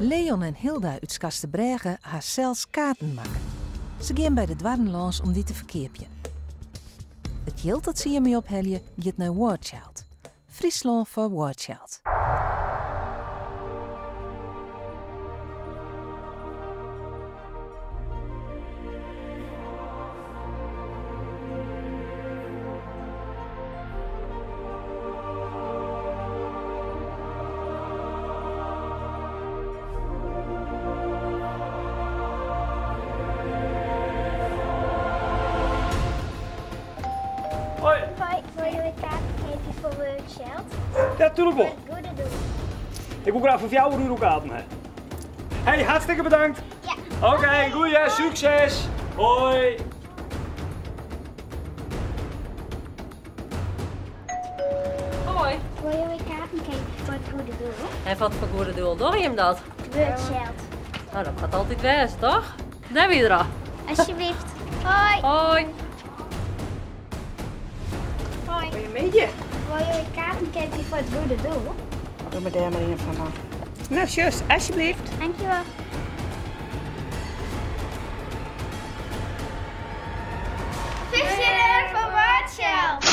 Leon en Hilda út Skarsterbrêge ha sels kaarten makke. Se gean by de doarren lâns om dy te ferkeapjen. It jild dat se hjirmei ophelje giet nei War Child. Fryslân foar War Child. Hoi. Hoi, wolle jo in kaart keapje foar War Child? Ja, tuurlijk wol. Foar it goede doel. Ik wol graach foar 4 euro kaarten ha. Hey, hartstikke bedankt. Ja. Oké, goeie, sukses. Hoi. Hoi. Wolle jo kaarten keapje foar it goede doel? En wat foar goede doel dogge jim dat? War Child. No, dat moat altyd wêze, toch? Dêr wie er al. Alsjeblieft. Hoi. Hoi. Hoi. Goeiemiddei. Wolle jo kaarten keapje foar it goede doel? Doch mar dêr mar ien fan dan. No, sjochst, alsjeblieft. Dankjewol. 15 euro foar War Child!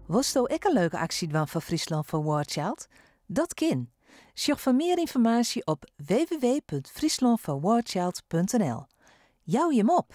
Wolsto ek in leuke aksje dwaan foar Fryslân foar War Child? Dat kin! Sjoch foar mear ynformaasje op www.fryslânfoarwarchild.nl. Jou jim op!